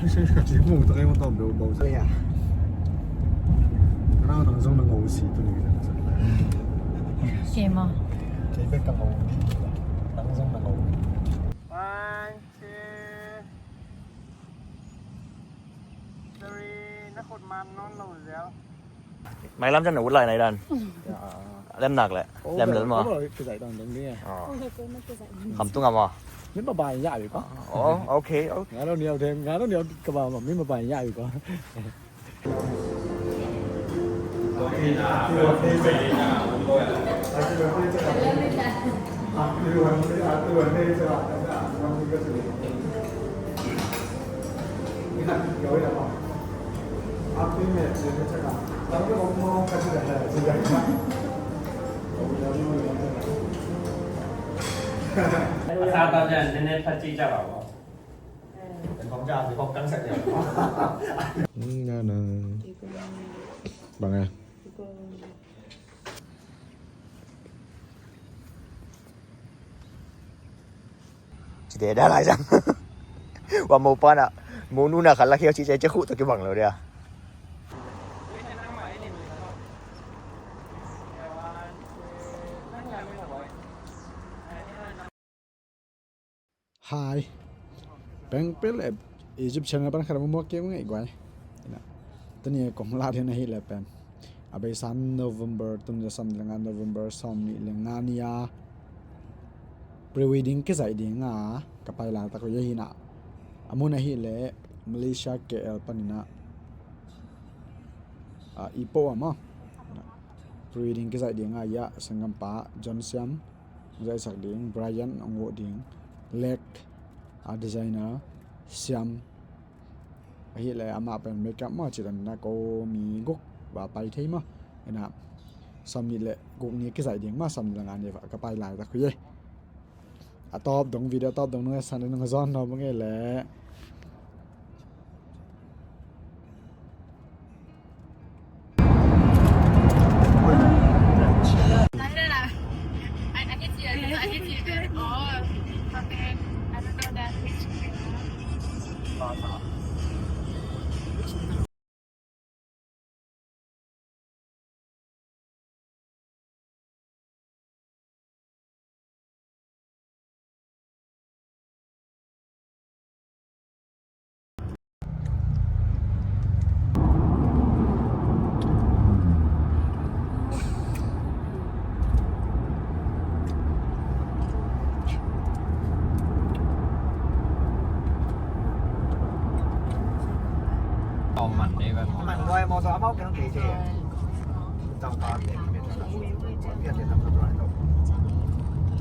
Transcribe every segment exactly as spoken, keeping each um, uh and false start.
Kei mu ta kei mu ta beu bau sa ya. Kana tang zong na ngau si tu ni. Kei ma. Kei bek ka ngau. Tang zong na ngau. One, two, three. Na khut man non lo zel. Mailam chan na ut lai nai dan. Lem nak le. Lem lel maw. Kizai dang dang ni. Kham tung a maw. Min ba bai ya bi ko. Oh, okay, okay. Nga lo niau them, nga lo niau ka ba ma, min ba bai ya bi ko. Sa tau jan, ne ne phat ci ca ba ko. Bang eh. Ci te da lai zang. Wa mo pa na, mo nu na khala khia ci ce ce khu to ki bang lo dia. Hi. Pengpel YouTube channel pan khara mo mo ke mo ngai guai. Ina. Tuni kong la den ahi le pen. A beisa November, tun ja sawmnih le nga November, sawmnih le nga ni a pre-wedding kizaih ding a ka pai lai tak uh hi na. A mun ahi le Malaysia K L panin a, a, Ipoh a maw. Pre-wedding kizaih ding a, ya, sanggampa John Siam zaihsak ding, Brian hong uh ding, Lek, a, designer Siam. Ahi le amah pen makeup maw, ci dan na ko mi guk va pai thei maw. Ina sawmnih le guk ni kizaih ding maw, sawmnih le nga ni va ka pai lai tak uh hi. A tawp dong, video a tawp dong nung e san nung a zawn no bang e le. Mặn đây, mặn ngoài màu tỏ máu cái nó kỳ kì. Tao tao để cái miền tao. Cái miền tao tao.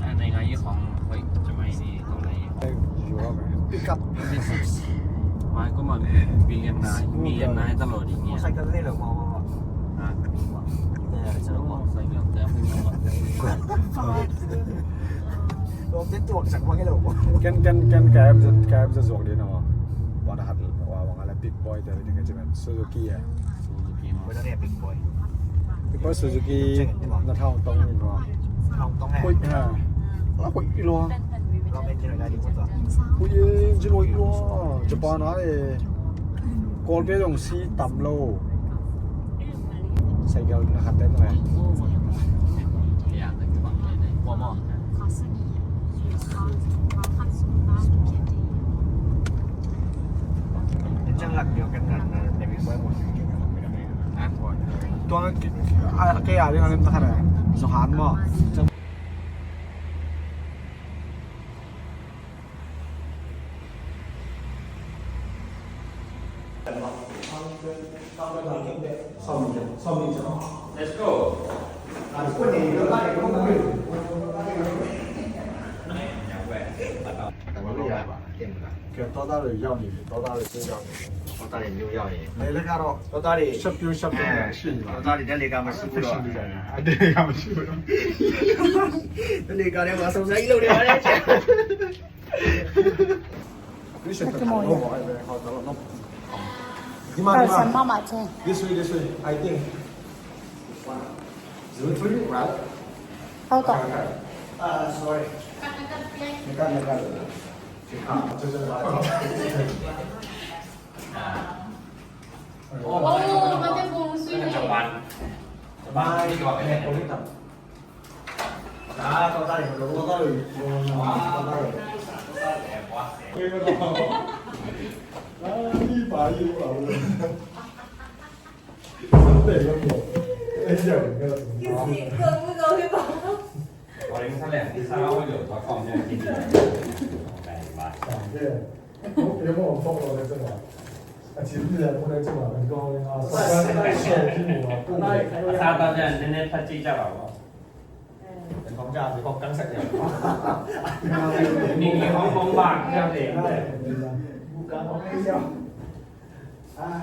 Anh này ngay với khoảng vậy cho mày đi, tao lấy. Pick up. Mày có mà billion này, million này tao lỗi đi nhỉ? Màu xanh tao lấy được màu, màu, màu. À. Màu xanh là tao không màu. Ken, ken, ken, ka app za, ka app za zuak ding a maw. Tua na hat wa wang a la Big Boy te ding ka ci men Suzuki a. Suzuki maw. Big Boy Suzuki na thau tong ni maw. Hoih ha. La hoih i lua. Hoih e, ci hoih i lua. Japan a e. Kawlpi zong si tam lo. Cycle na khat te tung e. Tua kei a ding a lem na khat e. Song han maw. Let's go. 多大的要你，多大的就要你。 多大點就要你。你那個咯，多大點。十票，十票，哎，是吧？多大點，這裡幹嘛？十票。不是你的，啊，對，幹嘛？十票。這裡幹嘛？手上一路的，我來講。你選擇看我，我，我，好，好，好。你慢，你慢。This way, this way, I think. Zero three, right? How to? Okay, okay. Uh, sorry. 你看，你看。 你看，就是， Ồ, có thể bùng suy nghĩ. Japan. Japan. Mai, mai, có thể tập. À, có thể, có thể. Có thể. À, đi phải đi vào. Sắp để con buồn. Ê, giờ mình nghe là. Cái gì cơ, cái cơ, cái cơ. Có đến sắp lẻo đi sao, ôi, giờ có phòng nha. Phòng kia. Không, nếu mà phòng phòng rồi, chắc là. À, chính vì là hôm nay chắc là mình coi, à, sao cái này share cái gì mà. Đây, à, sao tao nha, nên nên thật chi cho bảo. Mình phòng trà thì phòng căng sạch nhỉ? Mình cái phòng phòng bạc theo để. Đây, mình là. Buka phòng cái sao? À,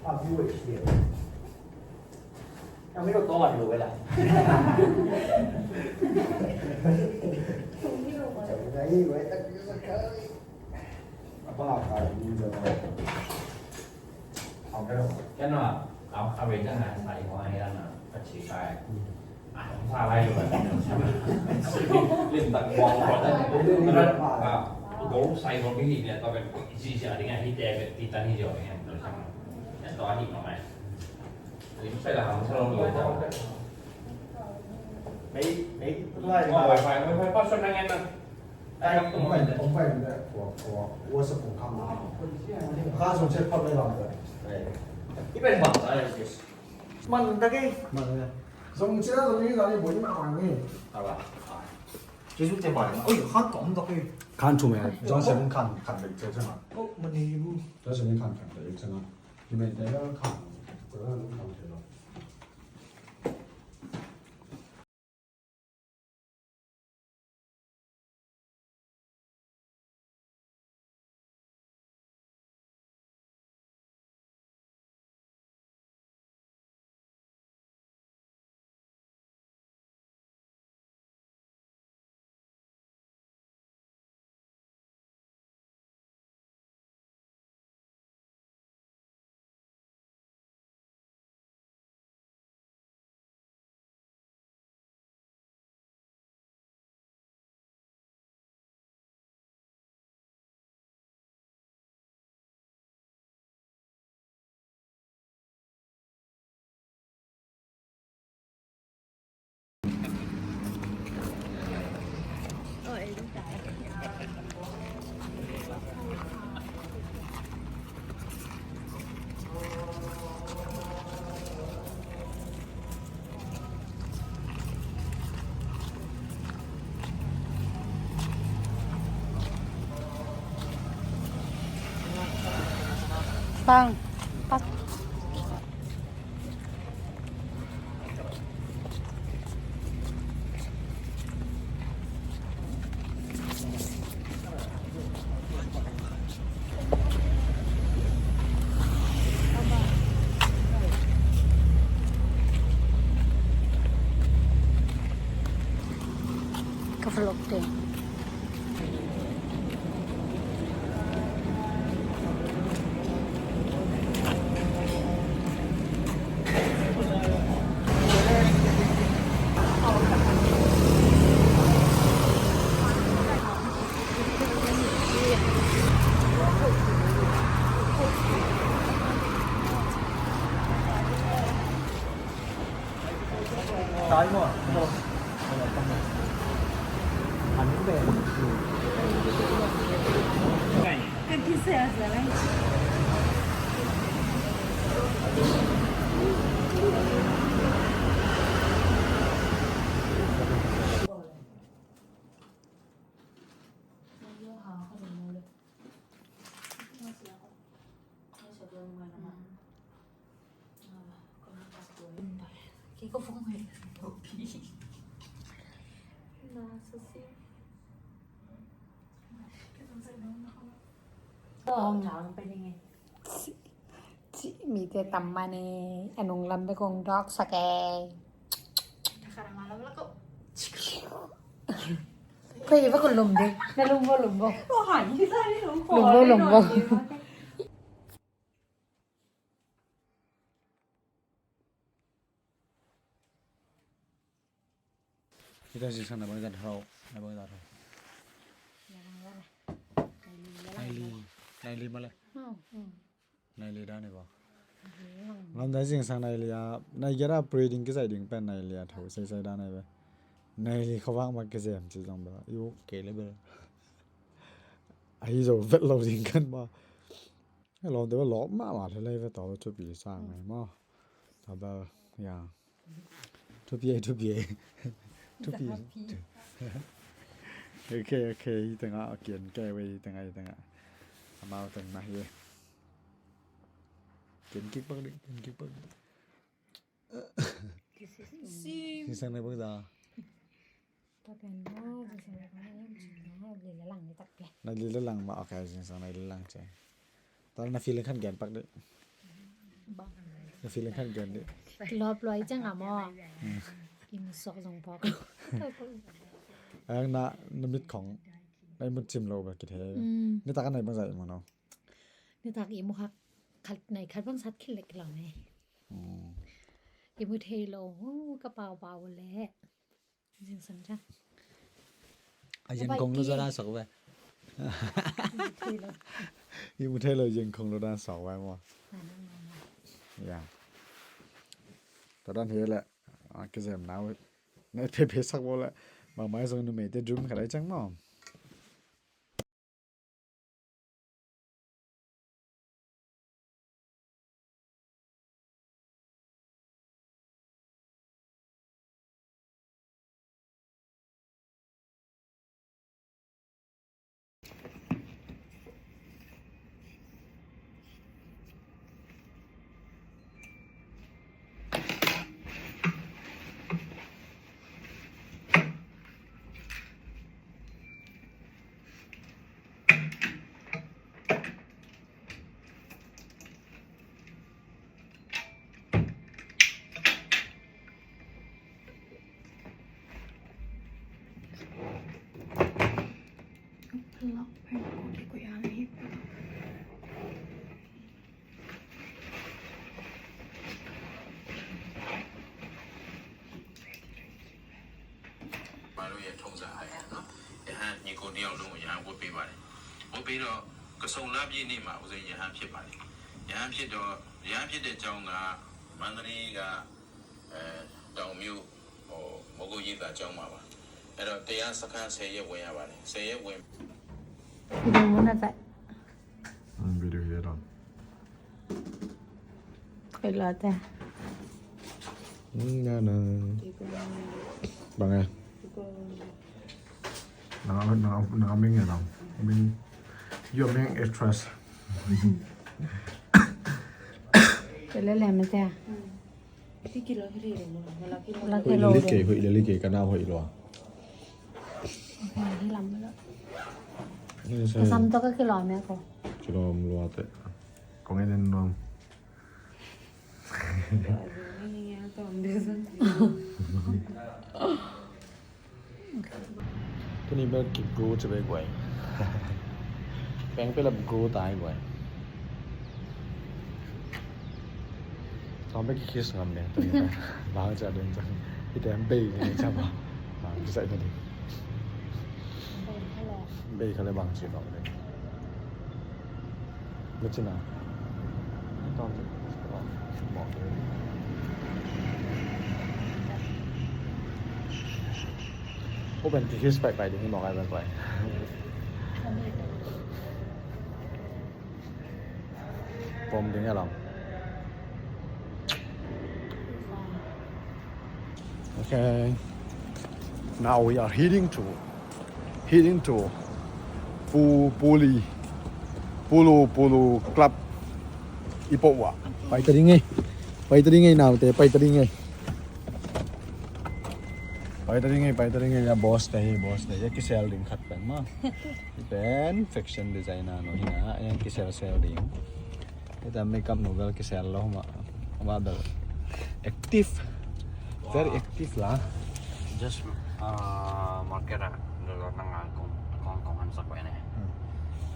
à, view it here. Kami ko to, ano, wala. Chồng cái gì vậy? Tắt cái gì vậy? Apa lah, kalau ini udah tahu. Không, cái đó. Cái đó là, không, không biết, chắc là xài hoa hay là nó phát triển sai. À, không sao, lấy được rồi, không sao. Lên tận quán rồi đấy. Nó nói, à, đủ xài một cái gì nè, tao phải gì gì đi ngay, thì để, thì tao đi rồi, em, rồi xong rồi. Nhất tao đi nó này. Mấy, mấy, không phải, phải, phải, phải, phải, phải, phải, phải, không phải, không phải của, của, của sự phản kháng. Khá dùng chết phật đây lòng rồi. Đây. Cái bên bật ở đây, yes. Mình ta cái. Mình ta cái. Dùng chết là dùng như là như buổi mà hoàng ấy. À, bà. Cái rút trên bài mà. Ôi, khá cổng ta cái. Khán chung mẹ. Cho xem khán, khán được chơi chứ mà. Ơ, mình đi bu. Cho xem khán, khán được chơi mà. Thì mình thấy nó khán, nó khán thế rồi. Bang. Bang. Ka vlog te. Ci, mite tamma ne, a nunglam bek hong dawksak e. Koi va ko lum de, na lum vo, lum vo. Lum vo, lum vo. Kita sih sana bang, kita hau, na bang, kita hau. Nai li, nai li male. Hmm, hmm. Nai li dan hi ba. Lamdang zingsang nai li a, nai giat a pre-wedding kizaih ding pen nai li a tho seisei dan hi ba. Nai li khuavak ma kizem ci zong ba. Yu kei le ba. Ahi zo vet lo ding kan ba. Lawmte ba lawp mahmah lelei ve tawh thupi sang ngai maw. Tua bel ya. Thupi ei, thupi ei. Thupi. Ok, ok, hi tengah a kian kei ve, hi tengah, hi tengah. Amau teng na hi. Kian kik bak ding, kian kik bak ding. Zingsang nai bang za. Tua pen maw, zingsang nai bang em cih na, li le lang ni tak pen. Nai li le lang ma, ok, zingsang nai li lang ci. Tua na feeling khan gen pak dih. Na feeling khan gen dih. Lawp luai ciang a maw. Hmm. I mu suak zong phawk. Ang na, na mit khong. Na i mu cim lo ba kithei. Hmm. Nitak a nai bang za i mu no. Nitak i mu khat, khat nai khat bang sat khit lek lo ne. Hmm. I mu thei lo, hu, ka pau pau le. Zingsang ciang. A yen kong lo zara sok ve. I mu thei lo yen kong lo dan sok ve maw. Ya. Tua dan hi le. A kizem nau. Na pepe sak bo le. Bangmah zong numeite dream khat ai ciang maw.မတို့ရဲ့ထုံးစံအရနော်။ ရဟန်းညီကိုနှစ်ယောက်လုံးကို ရဟန်းဝတ်ပေးပါတယ်။ ဝတ်ပြီးတော့ ကဆုန်လပြည့်နေ့မှာ ဦးဇင်းရဟန်းဖြစ်ပါတယ်။ ရဟန်းဖြစ်တော့ ရဟန်းဖြစ်တဲ့အကြောင်းက မန္တလေးက အဲ တောင်မြို့ ဟို မိုးကုတ်ရိပ်သာကျောင်းမှာပါ။ အဲ့တော့ တရားစခန်းဆယ်ရက်ဝင်ရပါတယ်။ ဆယ်ရက်ဝင် Video muna tayo. Ang video yun lang. Kailangan. Hmm, yan na. Bangay. Naka, naka, nakaming yan lang. I mean, yung main actress. Kailangan mo tayo. Laki lo. Hoih lel kei, hoih lel kei, ka nau hoih lua. Ka sam tawh ka kilawm e ko. Kilawm lua teh. Kong en en nuam. Tuni bel ki grow ci bei guai. Peng pela grow tai guai. Tawm bek ki kiss ngam ding tuni bel. Bang ci a ding cang. Hite an bei ding cang ba. Bang ci sa ina ding. Bei kha le bang ci nong ding. Mecina. Open ki kiss pai pai ding mawk ai pai pai. Pom ding a long. Okay. Now we are heading to, heading to Pu-, Puli, Pulu, Pulu Club. Ipo wa. Pai ta ding e. Pai ta ding e, naute, pai ta ding e. Pai ta ding e, pai ta ding e, ya boss te hi, boss te. Ya kisel ding khat pen ma. Pen fashion designer no hi na, ya kisel sel ding. Ita makeup novel kisel lo ma. Ma bel active. Very active la. Just, uh, market a lo lo nang a kong, kong, kong han sak bai ne. Hmm.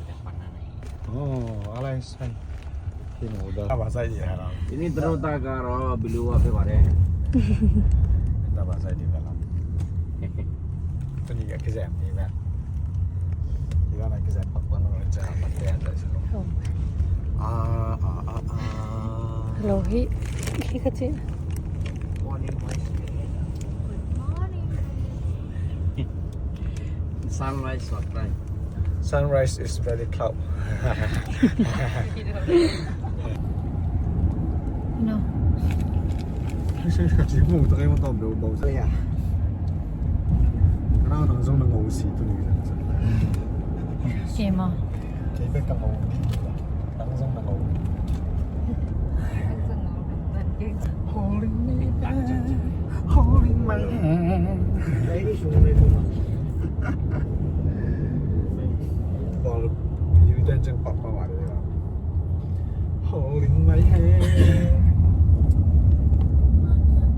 Ita pan na ni. Oh, alai sai. Hi novel. Apa sai di hala. Ini terus tak karo bilu apa bare. Ita apa sai di hala. Tuni ka kizem ni ba. Ita na kizem pak pan lo cha pat te ata si lo. Oh. Ah, ah, ah. Lo hi, hi ka ci. Sunrise, what time? Sunrise is very cloud. No. Ka ci mu ta kai ma tom do bo sa ya. Ka na tang zong na ngau si tu ni. Kei ma. Kei bek ka ngau. Tang zong na ngau. Holding me back, holding my hand. Ball, you dan jeng papa wa de. Holding my hand.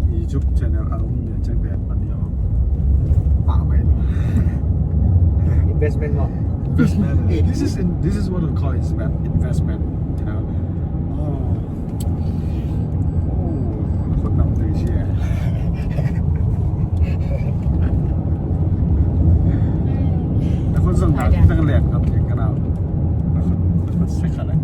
YouTube channel a um dia cheng dia pan dia. Pa mai. Investment mo. Investment. This is in, this is what we call investment, investment, you know. Oh. Oh, คนนำตัวเชียร์ แล้วคนส่งหนังที่ตั้งแหลกครับเก่งขนาด แล้วคนใส่ขนาด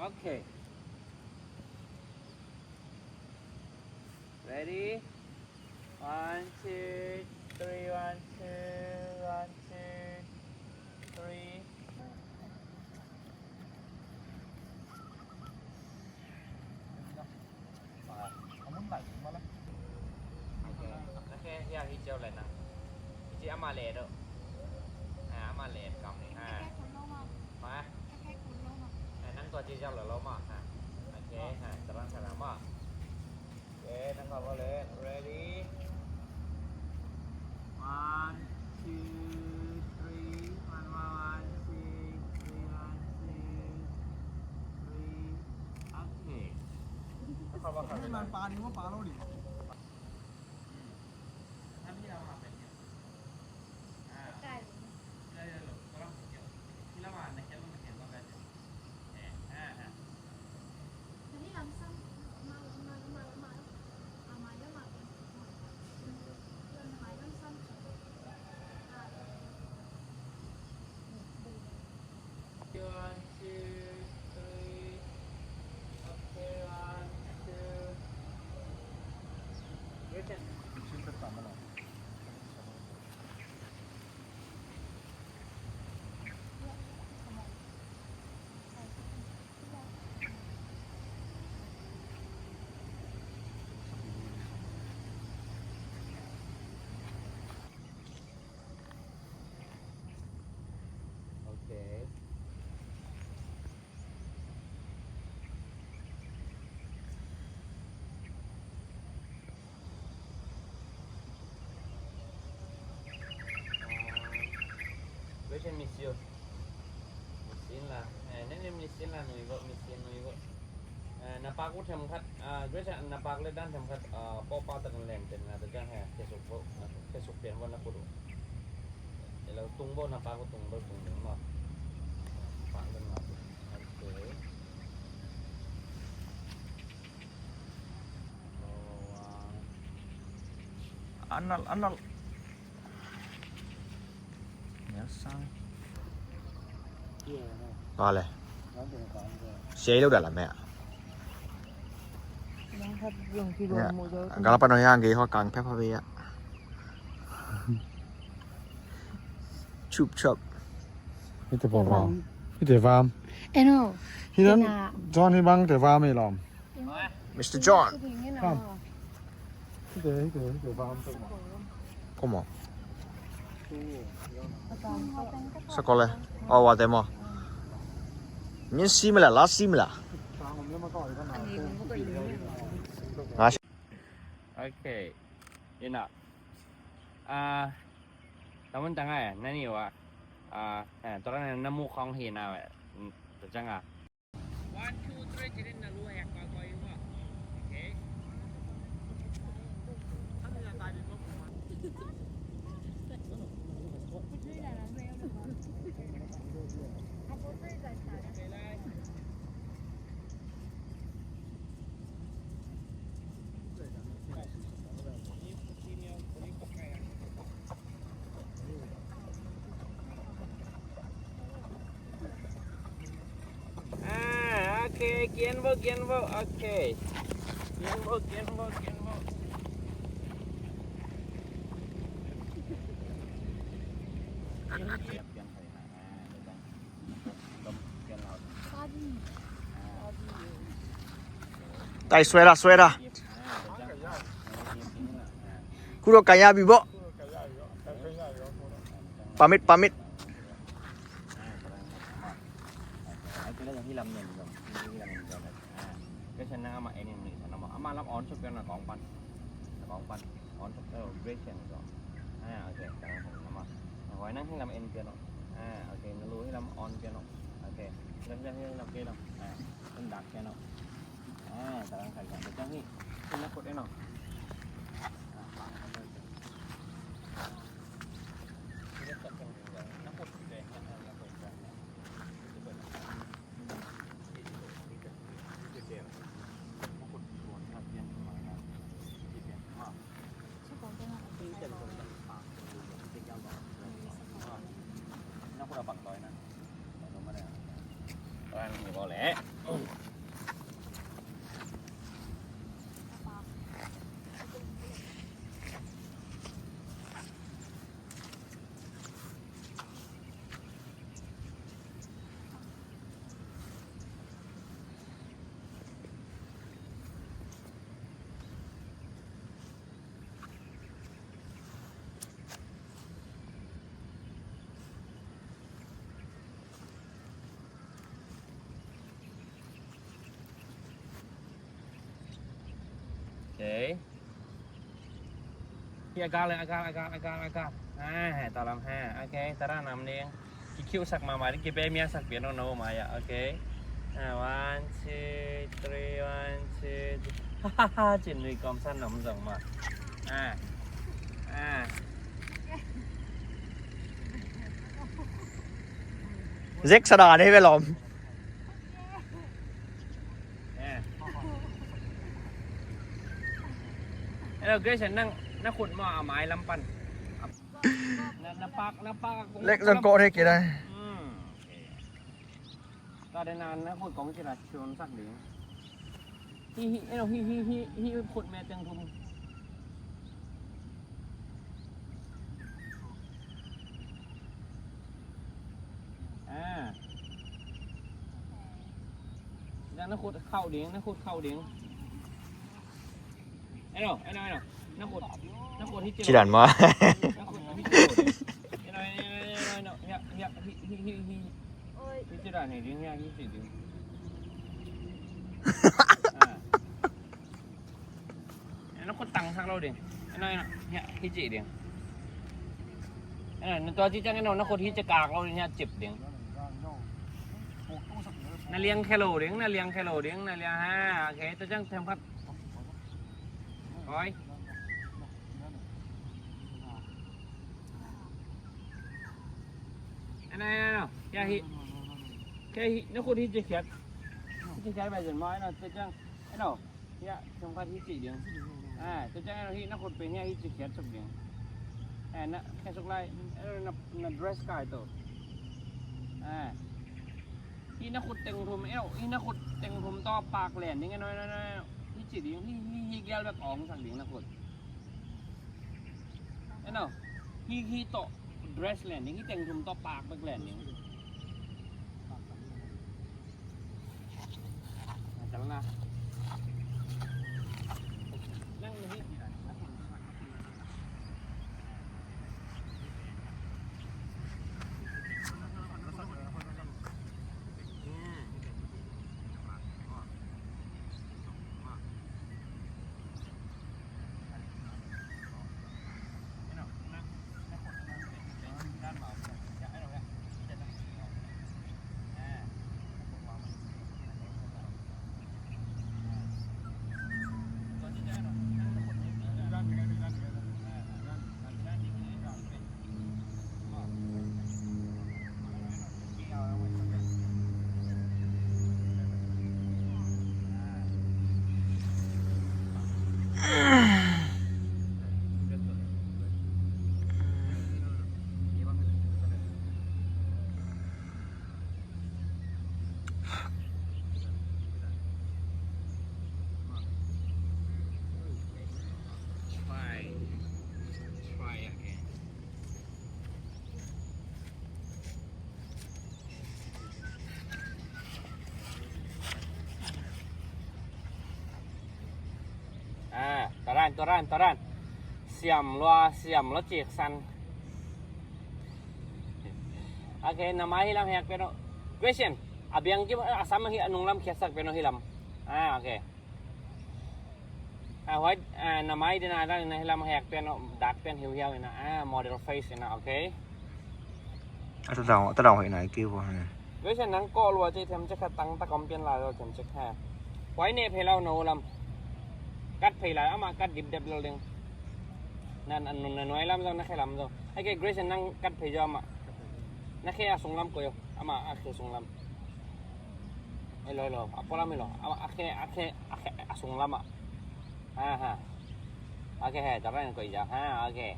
Okay. Ready? One, two, three, one, two, one, two, three. Okay. Okay, ya, hi ciau lai na. Hi ci ama le do. Ha, ama le kam ni. Ha. Ma. Ha, nang tua ci ciau lai lo ma. Ha. Okay, ha, terang sana ma. Okay, nang tua le. Ready? One, two, three. One, one, one, two, three, one, two, three. Okay. Nang tua le. One, two, three. Okay, one, two. Okay. Where's your miss you? Miss in la. Eh, nene miss in la nui bo, miss in nui bo. Eh, na pak uh themkhat, ah, Grace, na pak le dan themkhat, ah, pawpa takin leng ten na ta ciang he, khesuk bo, khesuk pian bo na kut uh. Elo tung bo na pak uh tung bo tung ding maw. Pak le na kut. Okay. Anal, anal. Nial sang. Vale. Siai lo dah lam eh. Galapan no yang gei ho kang pep ha be ya. Chup chup. Ite bom bom. Ite vam. Eno. Hinan John hi bang te vam ilom. Mister John. Come. Hite, hite, hite, bang. Come on. Sa kole. Oh, wa te mo. Min si mala, la si mala. Okay. Ina. Ah, tamun tanga eh, nani wa. Ah, eh, tora na mu khong hi na we. Tacanga. One, two, three, ci-in na lu hek kawikawi ing maw. Okay. Ah, okay, kian bo, kian bo, okay. Kian bo, kian bo, kian bo. Tai suera, suera. Kudo kaya bibo. Pamit, pamit. Cái xe năng mà em mình sana mà ama lam on suk na kong pan. Na kong pan. On suk, eh, break sen ko. Ah, okay, sana kong ama. Hoi nang hilam en piano. Ah, okay, nalu hilam on piano. Okay. Lam lam hilam piano. Ah, lam dak piano. Ah, tarang kai ka. Jangan ni. Sina kut eno. Okay. Hi agal, agal, agal, agal, agal. Ah, hai, talam ha. Okay, tara nam ding. Ki kiu sak mama ding, ki pe mia sak pian no ma ya. Okay. Ah, one, two, three, one, two, three. Ha ha ha, cin nui kom san nam zong ma. Ah. Ah. Zek sa da ne ve lom. Hello, Grace, nang na khut mo a mai lam pan. Na, na pak, na pak. Lek zong ko ne kira. Hmm. Okay. Ta de na, na khut kong kira chun sak ding. Hi, hi, hello, hi, hi, hi, hi, khut me teng thum. Ah. Dah na khut khau ding, na khut khau ding. Eno, eno, eno. Na khut, na khut hi. Ci dan ma. Na khut hi. Eno, eno, eno, eno, eno. Hiak, hiak, hi, hi, hi, hi. Oi. Hi ci dan hi ding, hiak hi ci ding. Ah. Eno, na khut tang sak lo ding. Eno, eno, hiak hi ci ding. Eno, na tua ci ciang eno, na khut hi ci kak lo ding, hiak cip ding. Na liang khe lo ding, na liang khe lo ding, na liang ha. Ok, tua ciang themkhat. Oi. Eno, eno, eno. Hiah hih. Hiah hih, na khut hih ci khiat. Hih ci khiat bai zen maw, eno, tua ciang. Eno. Hiah, themkhat hih ci ding. Ah, tua ciang eno hih na khut pen hiah hih ci khiat suk ding. Ah, na khiat suk lai, eno na, na dress kai to. Ah. Hih na khut teng thum, eno, hih na khut teng thum tawh pak len ding, eno, eno, eno, eno. Hih ci ding, hih, hih, hih gel bek awng sak ding na khut. Eno, hih, hih tawh dress len ding, hih teng thum tawh pak bek len ding. Try. Try again. Ah, tua dan, tua dan, tua dan. Siam lua, siam lua ciksan. Ok, na mai hi lam hek pen o. Question. A biang kim, a sam hi a nung lam khiatsak pen o hi lam. Ah, ok. Ah, huai, ah, na mai dina dan ina hi lam hek pen o, dak pen hiuhiau ina. Ah, model face ina, ok. A ta dang, ta dang hoih nai kiu ko. Vei sen nang ko lua cei them cek khat tang ta kom pian lai lo them cek ha. Huai ne phei lau no lam. Kat phei lai ama kat dip dep lo ding. Na, na, na nuai lam zong, na khe lam zong. Ai ke Grace nang kat phei zong ama. Na khe a sung lam ko yo. Ama a khe sung lam. Hello, hello. A polam hello. A, a khe, a khe, a khe, a sung lama. Ha, ha. A khe, he, ta ran ko ija. Ha, a khe.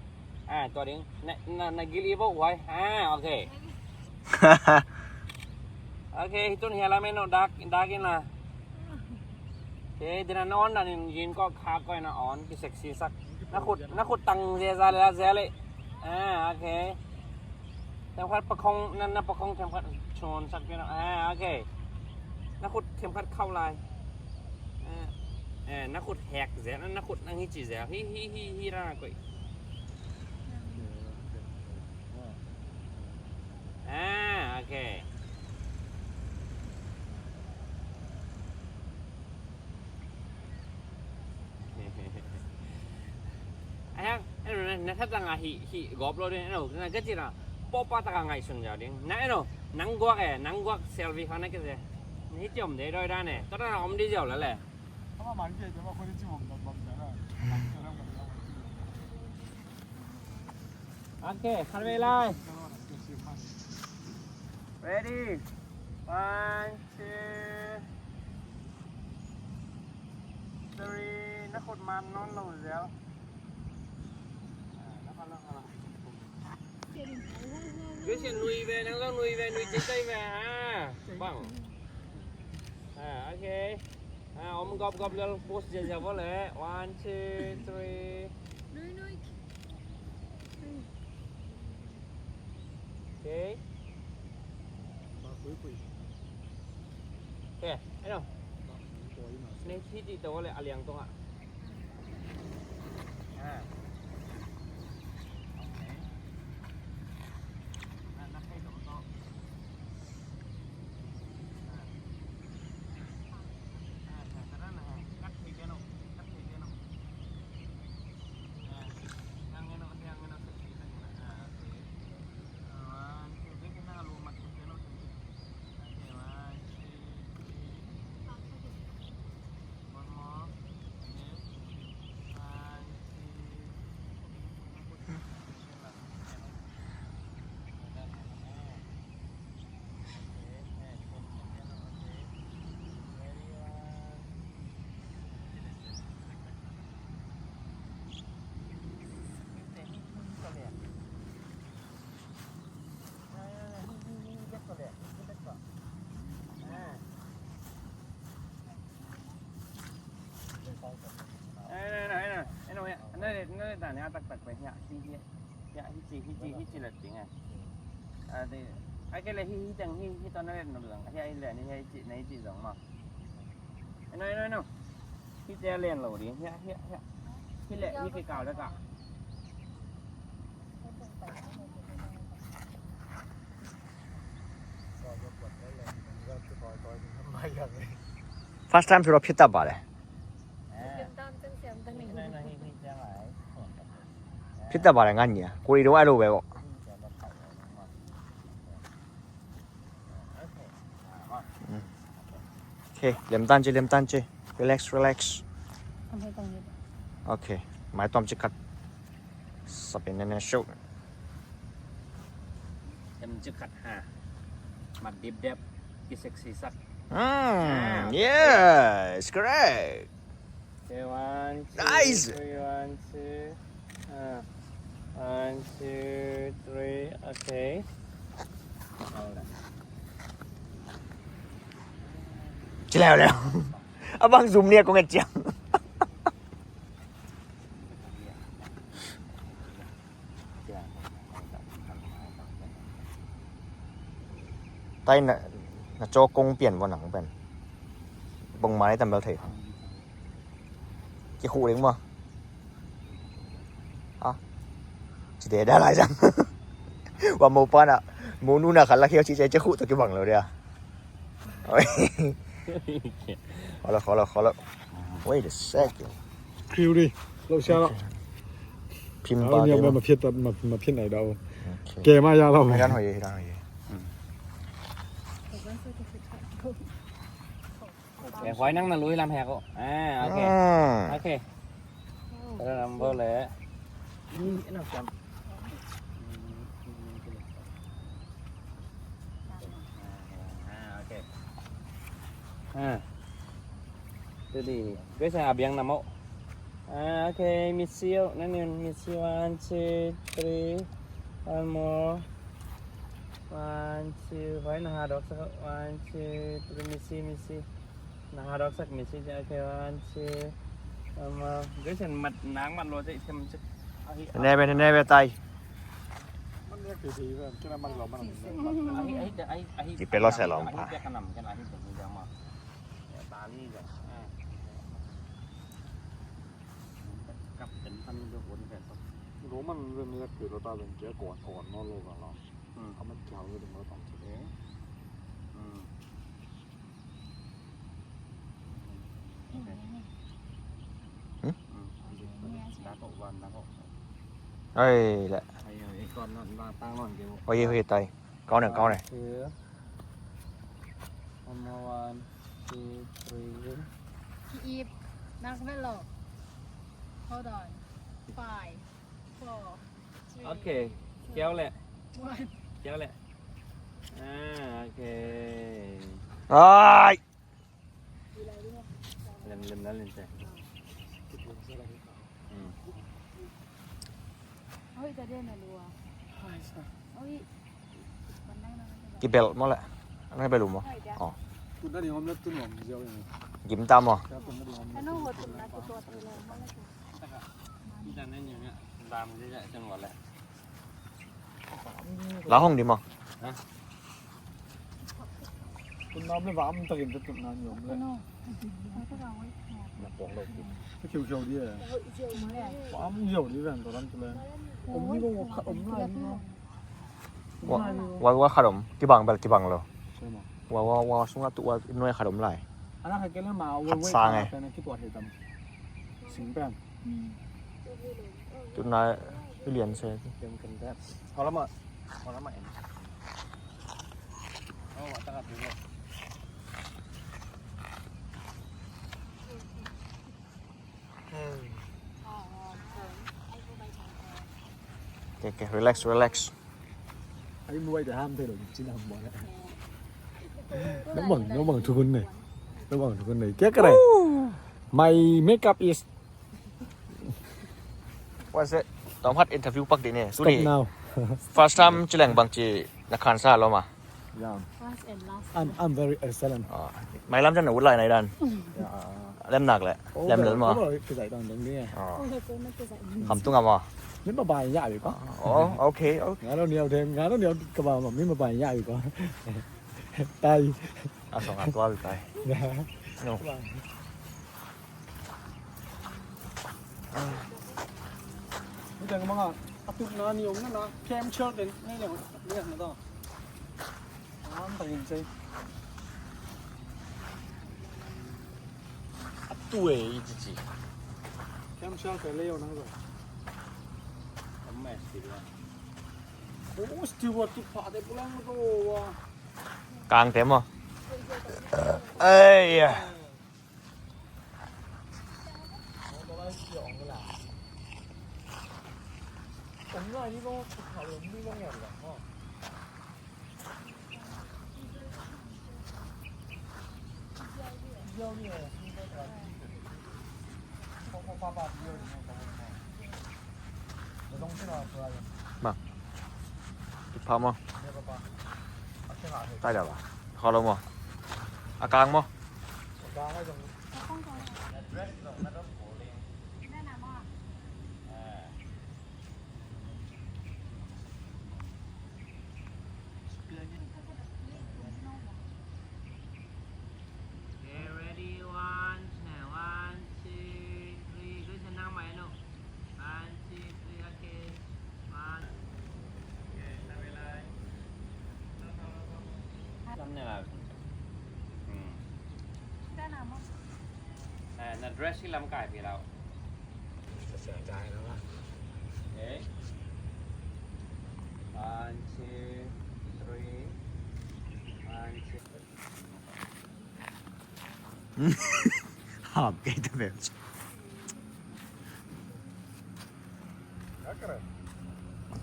Ha, tua ding. Na, na, na gil i bo wai. Ha, a khe. A khe, hitun hia la me no dak, dak in la. Ke, dina na on dan in yin ko kha ko na on, ki sexy sak. Na khut, na khut tang ze za le, za le. Ah, okay. Themkhat pakhong, na, na pakhong themkhat chon sak pian. Ah, okay. Na khut themkhat khau lai. Ah, eh, na khut hek ze, na, na khut nang hi ci ze. Hi, hi, hi, hi ra koi. Ah, okay. Ahiang, eno na, na that zang a hi, hi gop lo ding, eno, na ka ci na, popa taka ngaihsun jau ding. Na eno, nang guak e, nang guak selfie kha na ka ze. Ni ciom de doi dan e, to na om di jau la le. Okay, khat vei lai. Ready? One, two, three. Na khut man nawn lo zel. Grace nui ve, nang zong nui ve, nui cei cei ve ha. Bang. Ah, okay. Ah, om gop gop lel, pose ziazia bo le. One, two, three. Nui, nui. Okay. Okay, eno. Nei thi ti to le a liang tong ah. Ah. Okay. Na, na khai to to. Hici, hici, hici la cing a. Adi, ai ke le hi, hi teng hi, hi tawh na len na luang. Hi ai len hi, hi ci, na hi ci zong ma. Eno, eno, eno. Hi te len lo ding. Hi, hi, hi. Hi le, hi ke kau le ka. First time สำหรับพี่ตาบาดเลย พี่ตาบาดงานเนี่ย กูดีรู้ไอ้รู้ไปบอก โอเค เริ่มต้นจี เริ่มต้นจี relax relax ทำให้ตรงนี้ โอเค ไม้ตอมจิกัด สับเป็นแน่ๆ ชุก Em ci khat ha. Mat dip dep, ki sexy sak. Mm, yes, correct. Okay, one, two, nice. Three, one, two. Ah, one, two, three. Okay. เอาละ Ci leo leo. Abang zoom ni aku ngeciang. Tai na, na cawk kong pian vua nang pen. Bang mai tam bel thei. Ki khu ding ma. Ha? Ci de da lai jang. Wa mo pa na. Mo nu na khala khiau ci ci khu to ki bang lo dia. Oi. Khala khala khala. Wait a second. Kriu di. Lo sia lo. Phim ba de lo. Ma phiat ma phiat nai dau. Ke ma ya lo. Hai dan hoi ye, hai dan hoi ye. Ke hoi nang na lui lam hek ko. Ah, okay. Okay. Lam bo le. Ni na sam. Ah, okay. Ah. Tadi, guys, abiang namo. Ah, okay, miss you. Nani, miss you. One, two, three. One more. One, two. Why na hadok sa? One, two, three. Miss you, miss you. Na hadok sak miss you. Okay, one, two. One more. Guys, and mat nang mat lo sa item sa. Ahi. Nebe, nebe tai. Ahi, ahi, ahi, ahi. Di pelo sa lom pa. Ahi, ahi, ahi. Kap den pan do bon kap. Lo man ren yak ke lo ta den ke kon kon no lo ka lo. Hmm. Amat kya lo den lo tam se. Hmm. Okay. Hmm? Hmm. Nako wan nako. Ai le. Ai ai kon na tang non ke. Oi oi tai. Kau ne kau ne. One more, one, two, three. Ki ip. Nak vet lo. Hold on. Five, four, three, okay. Two, kiau le. One. Kiau le. Ah, okay. Ai. Lem lem la lem te. Hmm. Kibel maw le? Ano bel maw? Oh. Gim ta maw? La hong di maw? Tun nam le va am takin te tun nam yom le. Na pong lo ki. Te khiu khiu di e. Va am yau di ven to ran tu le. Om ni ko khat om lai ni ko. Wa wa khat om kibang bel kibang lo. Wa wa wa sunga tu wa noi khat om lai. Ana khat ke le ma wa khat sang e. Ki tuat he tam. Sing pen. Tun na i lian se. Kem kem te. Hau lama. Hau lama en. Hau lama taka tu. Okay, okay, relax, relax. Ai muai dah ham te lo cin ham muai. Nang bang, nang bang tukun ne. Nang bang tukun ne. Kya kare? My makeup is What's it? Tawm khat interview pak dih ni. Tuni. Stop now. First time ci leng bangci na khansa lo ma? Yeah. First and last. I'm, I'm very excellent. Ah. Mailam ciang na ut lai nai dan. Yeah. Lem nak le. Oh, lem lel ma. Oh, kizai dang dang ni. Ah. Oh, kizai dang. Kham tung a ma. မင်းမပါရင်ရပြီကွာ။ အော် okay, okay. ငါတို့နှစ်ယောက်တည်း၊ ငါတို့နှစ်ယောက်ကပါမှာ၊ မင်းမပါရင်ရပြီကွာ။ တာကြီး။ အဲ့ဆိုငါသွားပြီ တာကြီး။ နော်။ မင်းကမကအတူနာနီအောင်နော်။ ဖျဲမချော်တဲ့နေလေ။ မင်းကတော့အမ်းတိုင်းစေး အတူရဲ့ အီကြီးကြီး။ ဖျဲမချော်တဲ့လေအောင်နော်။ အမဲစီးပါ။ အိုး စတီဝါတူဖာတဲ့ပလန်တော့ဝါ။ ကန်းတယ်မ။ အေးယ။ မ။ ဖာမ။ တိုက်တာပါ။ ခေါ်လို့မ။ အကန်းမ။ Okay, ready, one, one, two, three. Good, นั่งใหม่ลูก one, two, three, okay. One. Okay, ทำเวลา ทำเวลา อืม အဲ န dress ရှိလား မကိုင်ပြီလား။ Okay. One, two, three. One, two. ဟာ ကဲ တပည့်။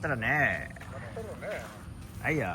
တရနဲ့။ အဲ့ရ။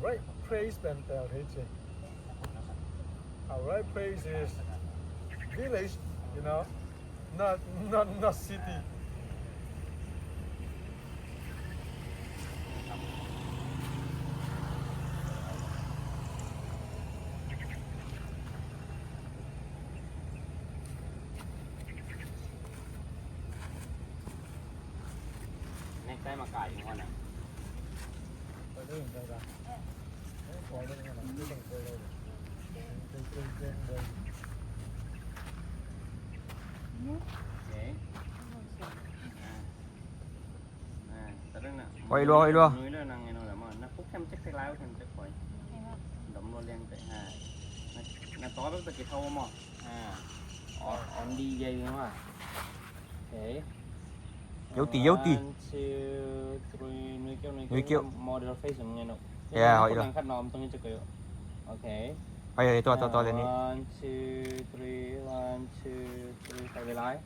Right place pen tel thei ci. Our right place is village, you know, not, not, not city. Next time มาไก่ยังไงนะ Hoih lua, hoih lua. Dom lua liang teh, ha. Na, na to bek teh kita mo. Ha. On, on di jai ma. Okay. Yau ti, yau ti. One, two, three, nuih keu, nuih keu. Nuih keu. Model face ngen no. Ya, hoih lua. Nang khat nom tong ni cek keu. Okay. Hoih, hoih, tua, tua, tua, ni. One, two, three, one, two, three, hoih lai.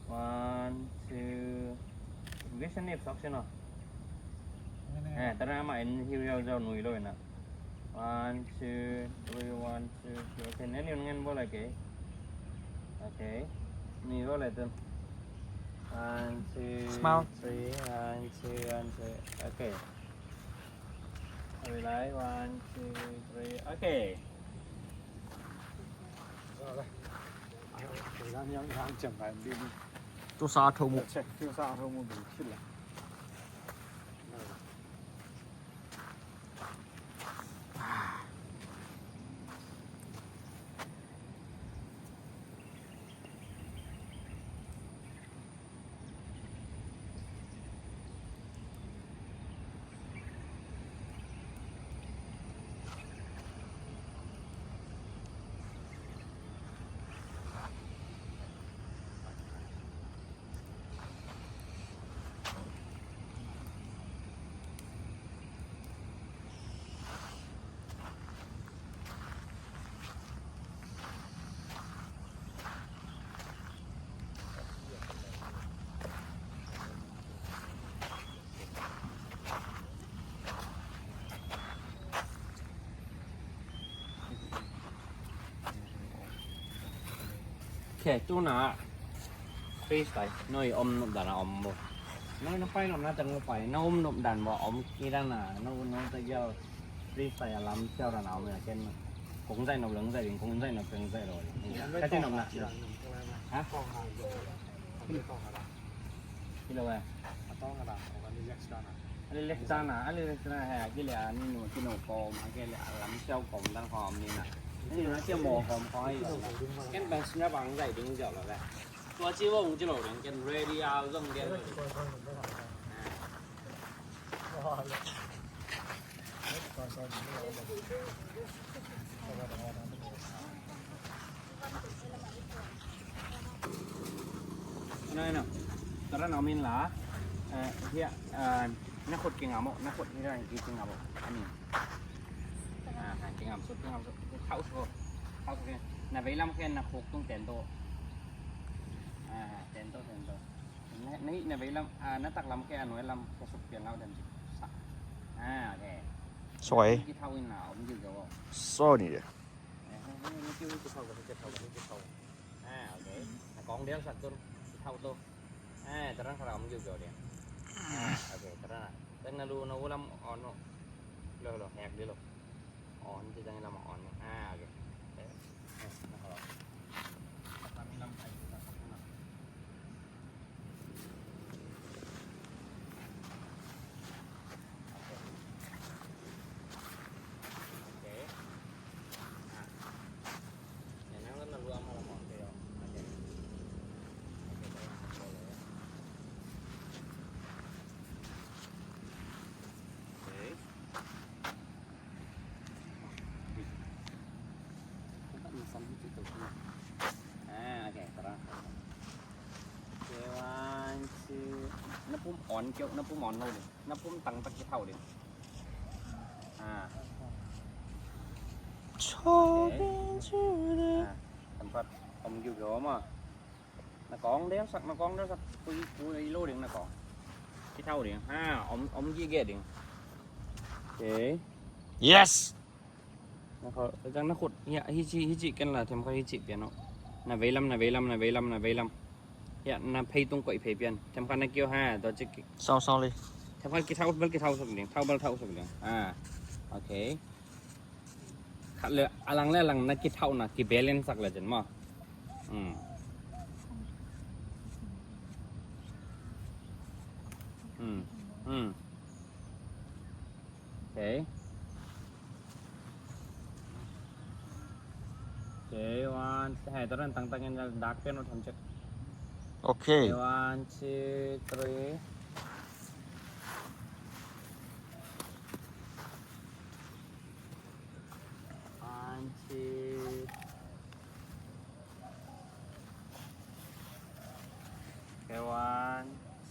One, two. Vision ni sok sino. Eh, tara ma in hiu yau zau nuih lo na. One, two, three, one, two, three. Okay, neni un ngen bol, okay. Okay. Ni bol, eh, tun. One, two, smile. Three. One, two, one, two. Okay. Everybody, one, two, three. Okay. Tusa a tho mu. Tusa a tho mu. Okay, tu na freestyle. No i om nop dan a om bo. No, no pai nop na teng pai. No om nop dan bo om ki dan na. No, no te gel freestyle a lam siau dan a om ya ken. Kong zai nop leng zai ding, kong zai nop leng zai lo. Ka ti nop na. Ha? Kilo eh. A tawng a dak, a relax dan a. A relax dan a, a relax dan a, hei, a kile a ni nu, ki nu kawm, a kile a lam siau kawm dan kawm ni na. Ni nu na sia maw kawm kawm ai. Ken bang sina bang zai ding zau lo le. Tua ci wong ci lo ding, ken ready a zong ken lo ding. Ina, ina. Tara na min la. Eh, hia, eh, na khut kingam o, na khut hia kingam o. Ani. Ah, kingam sut, kingam sut. Khau sut. Khau sut. Na veilam khen na khuk tung ten to. Ah, ten to, ten to. Na, na, na veilam, ah, na taklam khen a nuailam ka suk pian lau den. Sa. Ah, okay. Soi. Ki thau in na om ju jo. So ni de. Ah, okay. Na kawng del sak tu. Ki thau tu. Ah, tarang kara om ju jo de. Ah, okay, tarang. Teng na lu na ulam on no. Lo, lo, hek de lo. On, ci teng lam on. Ah, okay. Eh, eh, na kara. Kami lam kai tu tak. Ah, okay, tara. Okay, one, two. Na pum on keu, na pum on lo ding. Na pum tang tak ki thau ding. Ah. Okay. Ah, tempat om ju jo ma. Na kawng del sak, na kawng del sak. Pui, pui lo ding na kawng. Ki thau ding. Ha, om, om gi ge ding. Okay. Yes. Na khut, jang na khut. Ya, hi ci, hi ci ken la, them kha hi ci pian o. Na veilam, na veilam, na veilam, na veilam. Ya, na phei tung koi phei pian. Them kha na kiu ha, to cik. Sorry, sorry. Them kha ki thau, bal ki thau suk ding. Thau bal thau suk ding. Ah. Okay. Khat le, a lang le a lang na kithauhna, kibalance sak le cin maw. Hmm. Hmm. Hmm. Okay. Okay, one, hai, taran tang tang in dak pen ut ham cek. Okay. Okay, one, two, three. One, two. Okay, one,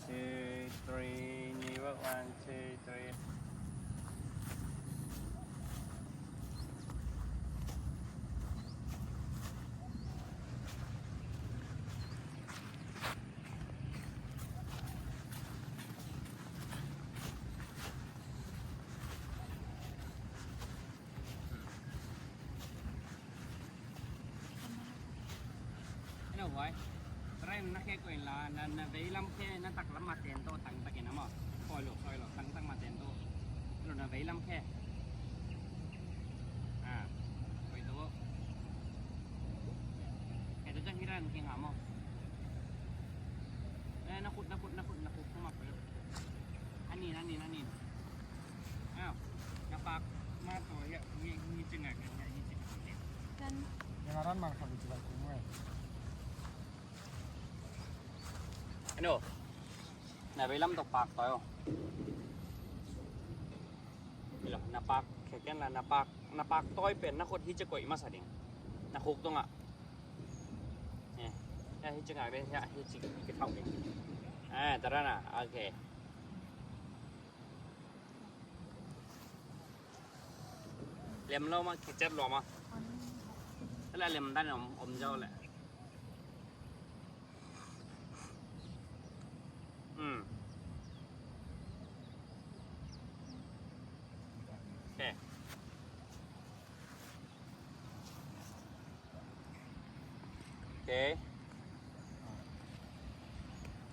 two, three. Ni bak, one, two, three. Hello, boy. Try Na khe koih in la, na, na veilam khe, na taklam ma ten to tang takin a maw. Koih lo, koih lo, tang tak ma ten to. Lo na veilam khe. Ah, koih to. Khe to ciang hi dan khe ngah maw. Eh, na khut, na khut, na khut, na khut, khut ma koih lo. Anin, anin, anin. Aw, na pak ma to ya, ni, ni cingak, ni cingak. Kan. Yang aran mang kami cingak kumai. Ano, na veilam tawh pak tawi aw. Ilo, na pak, khe ken la, na pak, na pak tawi pen na khut hi ci koih masa ding. Na khuk tungah. Eh, ya hi ci ngak ding, ya hi ci kithauh ding. Eh, tara na, okay. Lem lo ma, kicet lo ma. Tala lem dan om, om jau le. Hmm. Okay. Okay.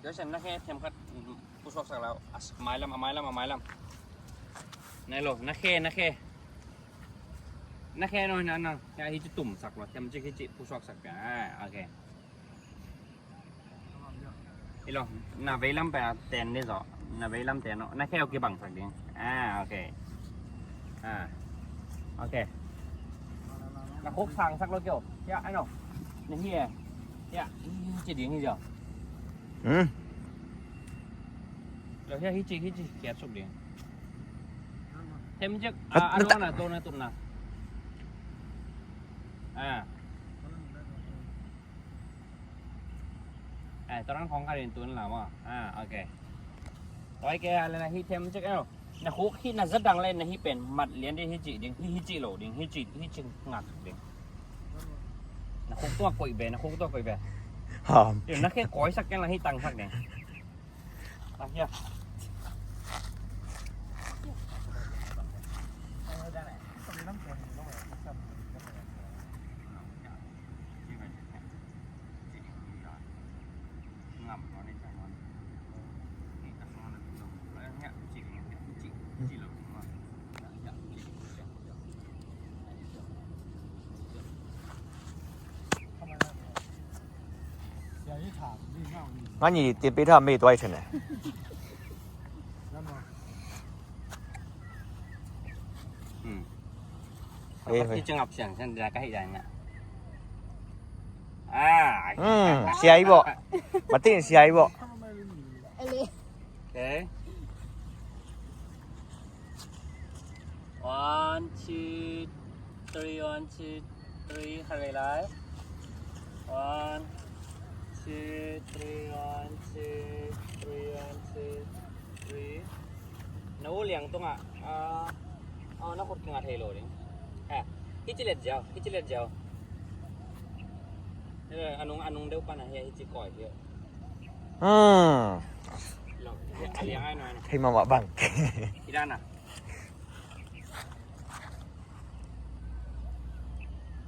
Josen na khe themkhat pusuaksak lau. A mailam, a mailam, a mailam. Nai lo, na khe, na khe. Na khe no, na, na. Ya hi ci tumsak lo, themcik hi ci pusuaksak. Ah, okay. Ilo, na veilam pen ten ni zo. Na veilam ten no. Na khe o kibangsak ding. Ah, okay. Ah. Okay. Na khuk sangsak lo kio. Ya, ano. Na hi e. Ya, hi ci ding hi zo. Hmm. Lo ya hi ci, hi ci. Kia suk ding. Themcik. Ah, ano na, to na, to na. Ah. Eh, tua rang khong kha ding tun la maw. Ah, okay. Tua hi kei a le na hi themcik eo. Na khuk hi na za dang le na hi pen mat lian ding hi ci ding, hi, hi ci lo ding, hi ci, hi ci ngak ding. Na khuk tua koih be, na khuk tua koih be. Ham. Tua na khe koih sak ken la hi tang sak ding. Ah, ya. Nga ni ti pi tha mi tuai thene. Hmm. Eh, hoi. Ki cengap siang, siang dia ka hi dan na. Ah. Hmm, sia ibo. Mati sia ibo. Okay. One, two, three, one, two, three, khat vei lai. One, two, three, one, two, three, one, two, three. Na u liang tungah, ah, oh, na khut kinga thei lo ding. Eh, hi ci let ziau, hi ci let ziau. Eh, a nung, a nung deuh pan a hi, hi ci koi hi. Hmm. Lo, hi, a liang ai noi na. Thei ma ma bang. Hi dan a.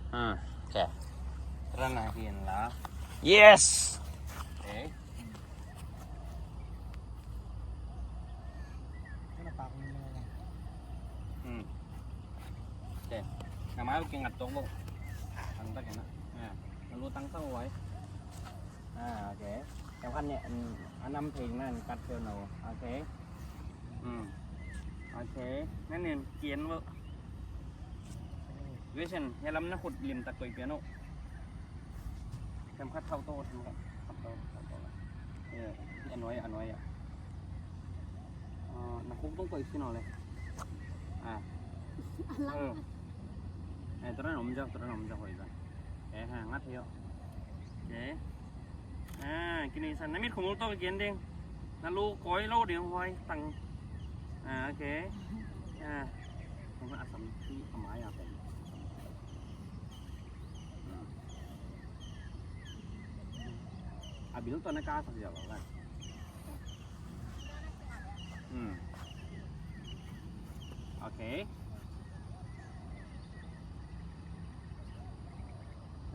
Hmm, okay. Run a hi in la. Yes. Okay. Hmm. Okay. Na mai u kingat tok lo. Tang tak na. Ya. Na lu tang sa wai. Ah, okay. Kem khat ne, mm, a nam thei nan kat peuh no. Okay. Hmm. Okay. Nan nen kien lo. Vision, he lam na khut lim tak koih pian o. Kem khat thau to, kem khat thau to, thau to. Eh, a nuai, a nuai a. Ah, na khuk tung koih sin o le. Ah. Eh. Eh, tua ran om jak, tua ran om jak hoih zang. Eh, ha, ngat hi o. Okay. Ah, kini san na mit khumul to kian ding. Na lu koi lo ding huai tang. Ah, okay. Ah. Kong a sam ti a mai a pen. A bil to na ka sak ya lo la. Hmm. Okay.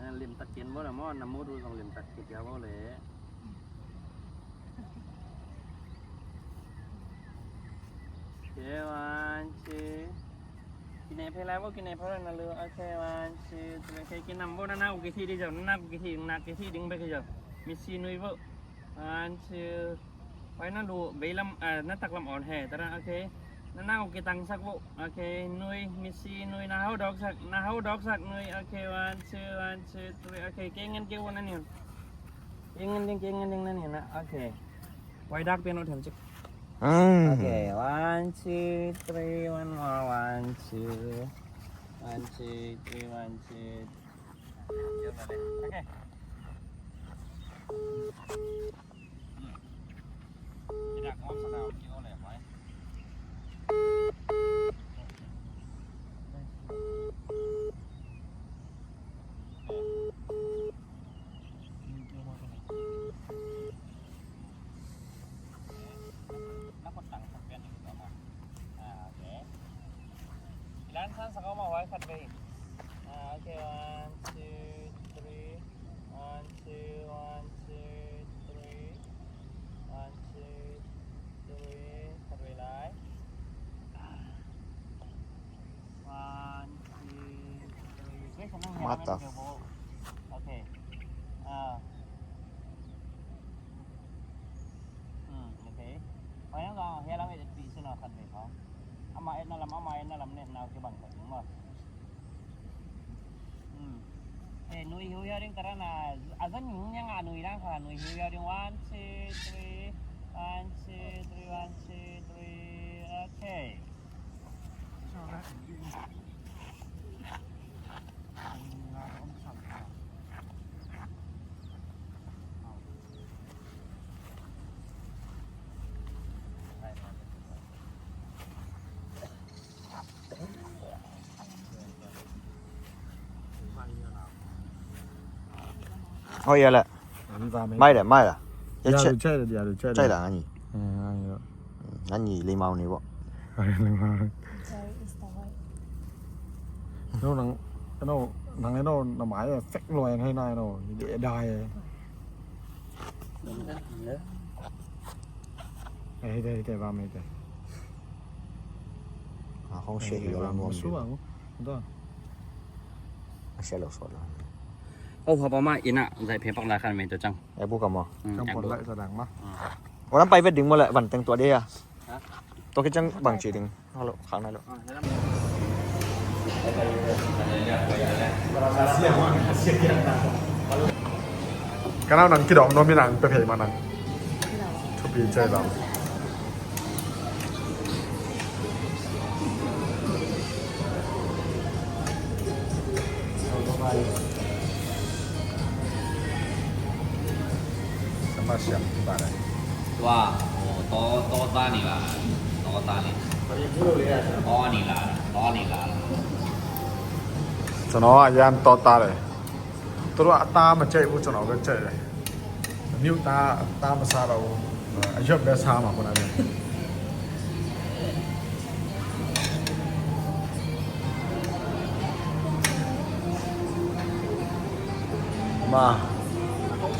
Eh, lim tak kien bo na mo, na mo du zong lim tak kien ya bo le. Okay, one, two. Kine phei lai bo, kine phei lai na lu. Okay, one, two, three. Okay, kinam bo, na na ku kithi di jo, na na ku kithi, na kithi ding bek jo. Misi nui bo. One, two. Wai na lu, vei lam, ah, na tak lam on he, tara, okay. Na na ku kitang sak bo. Okay, nui, misi nui, na hau dok sak, na hau dok sak nui. Okay, one, two, one, two, three. Okay, kengen ke bo na ni. Kengen ding, kengen ding na ni na. Okay. Wai dak pian o them cik. Mm. Okay, one, two, three, one more, one, two. One, two, three, one, two. Okay. Lan san sa kau ma huai khat vei. Ah, okay, one, two, three. One, two, one, two, three. One, two, three. Khat vei lai. One, two, three. Mata. Okay. Ah. Hmm, okay. Hoi, hong kong, hia lam et et pi sin o khat vei kong. Ama et na lam, ama et na lam ne, nau kibang khat ding maw. Hmm. Eh, nui hiu hiau ding, tara na, a zan hing yang a nui dang kha, nui hiu hiau ding, one, two, three, one, two, three, one, two, three, okay. Hoi, ya le. Mai le, mai le. Ya, ya, che. Chai le, ya, chai le. Chai le, ani. Eh, ani lo. Ani le mau ni bo. Ani le mau. No, nang, no, nang, no, na mai fek lo, en, hei, nai, no. Ni de dai. Eh, hei, hei, hei, ba, mai, hei. Ah, hong share hi lo, nuam. Su, ah, da. A sia lo sawt lo. Oh, hapa ma ina zai phe pak la khan mai to chang. E bu ka mo. Chang pon lai sa dang ma. Orang pai vet ding mo le van teng tua dia. Ha? To ke chang bang chi ding. Halo, khang nai lo. Ka nau nang kidong no mi nang pe phe ma nang. Thupi chai lam. Tua, to, to ta ni la, to ta ni. To ni la, to ni la. Cano a yan to ta le. Tua a ta ma cei bu cano ka cei le. Niu ta, ta ma sa lo. A yop be sa ma kuna le. Ma.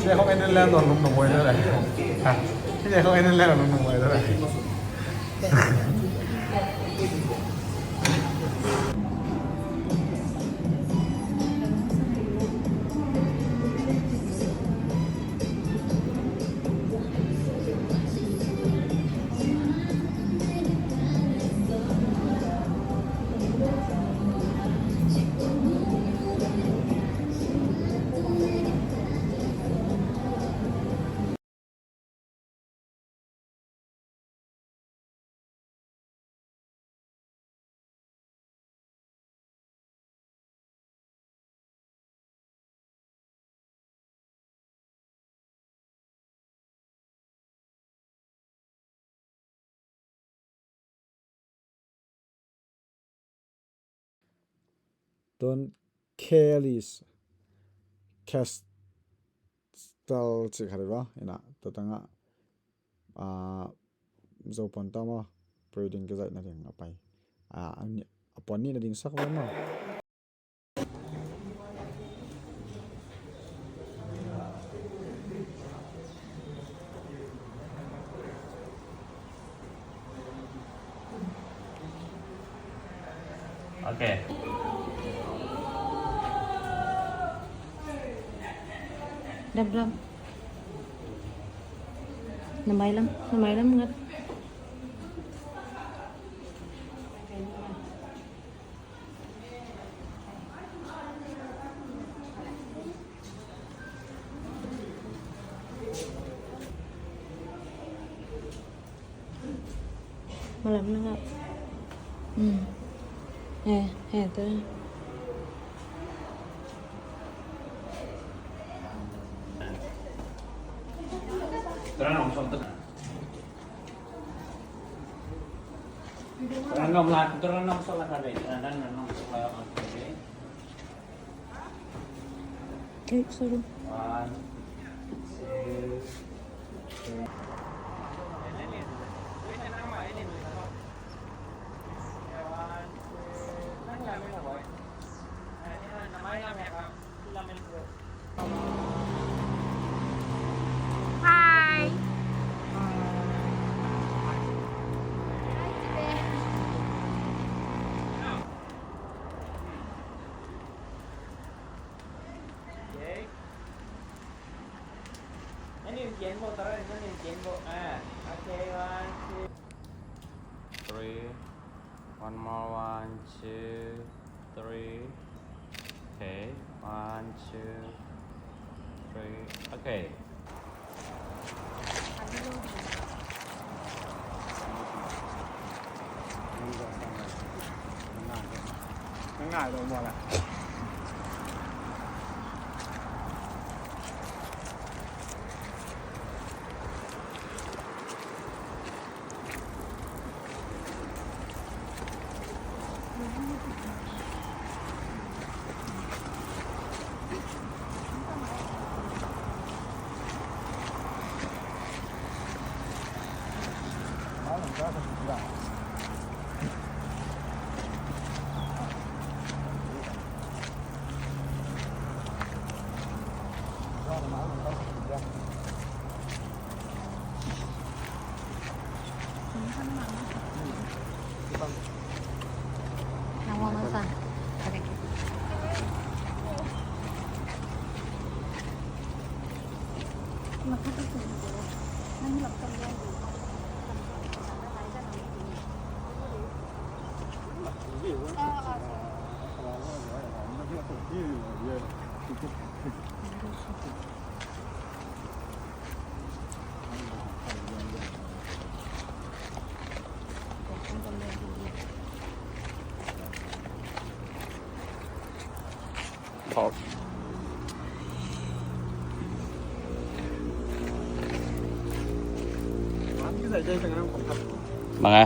Kine khong en in leng don lum nong wai le. Ha. Kine khong en in leng don lum nong wai le. Tun Kelly's Castle ci khat hi va, ina, tua tangah, ah, Zo puan tawh maw, pre-wedding kizaih nading a pai. Ah, a puan nih nading sak ve maw. Dap, dap. Na mailam, na mailam ngat. Malam na nga. Hmm. Eh, eh, tu. Terang langsung tu. Terang langsung lah, terang langsung lah kan. Terang langsung lah kan. Okay, sorry. One, two, three. Hi. Okay. Nan in kian bo, tara, nan in kian bo. Ah, okay, one, two. Three. One more, one, two, three. Okay, one, two, three. Okay. Ngai ngai ngai ngai. Manga.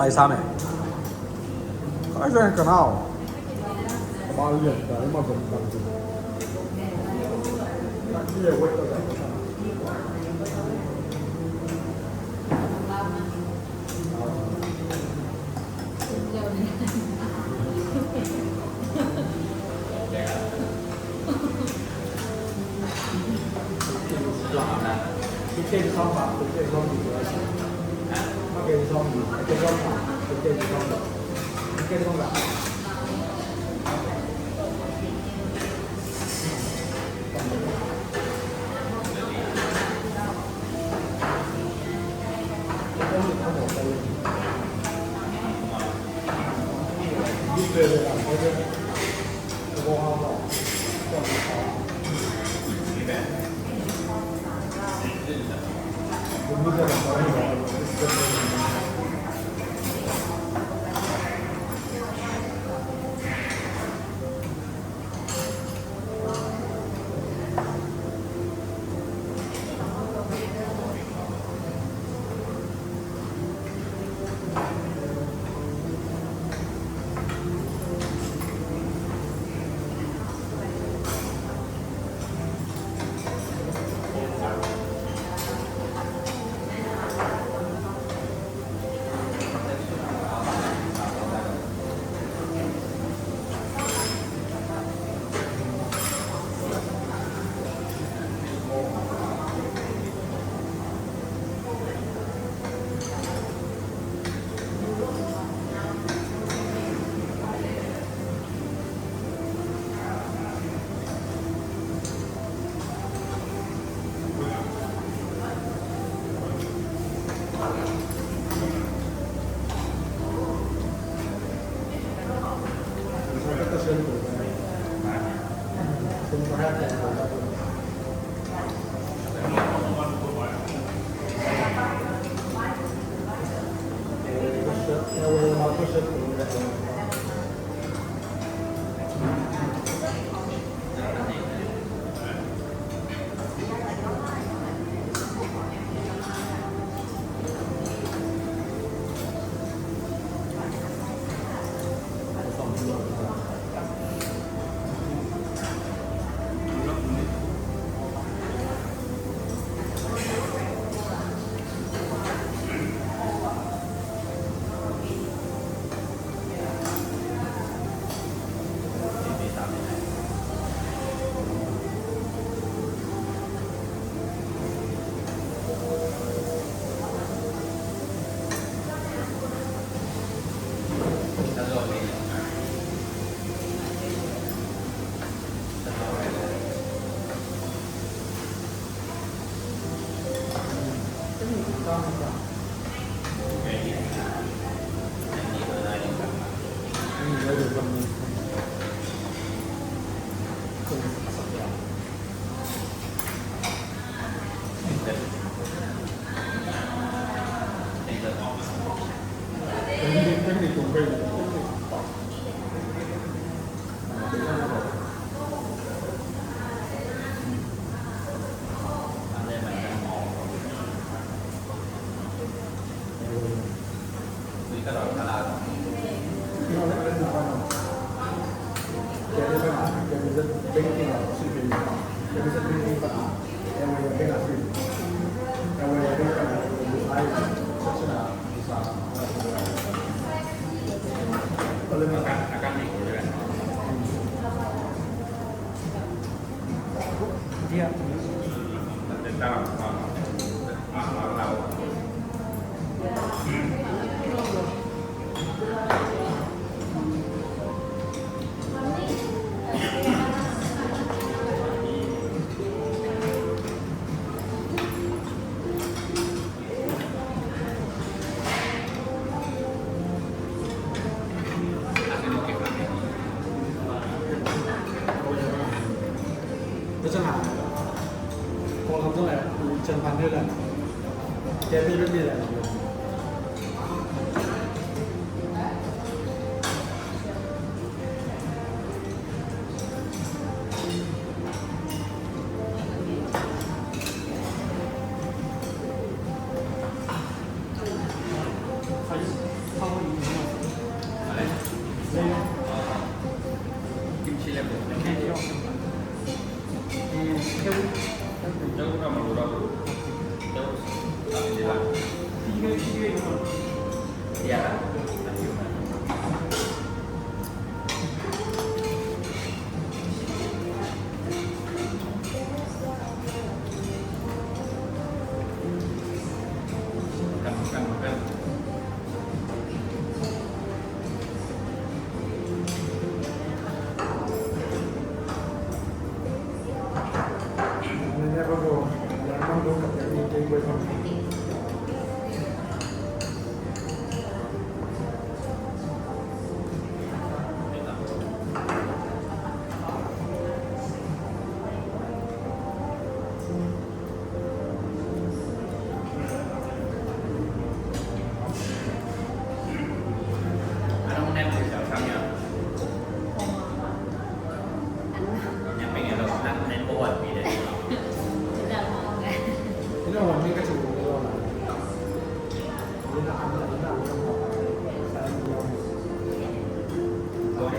Paisa me. Paisa ke kanau. Ba lian ta ma zong ta. Ni ye wai ta ta.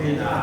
Something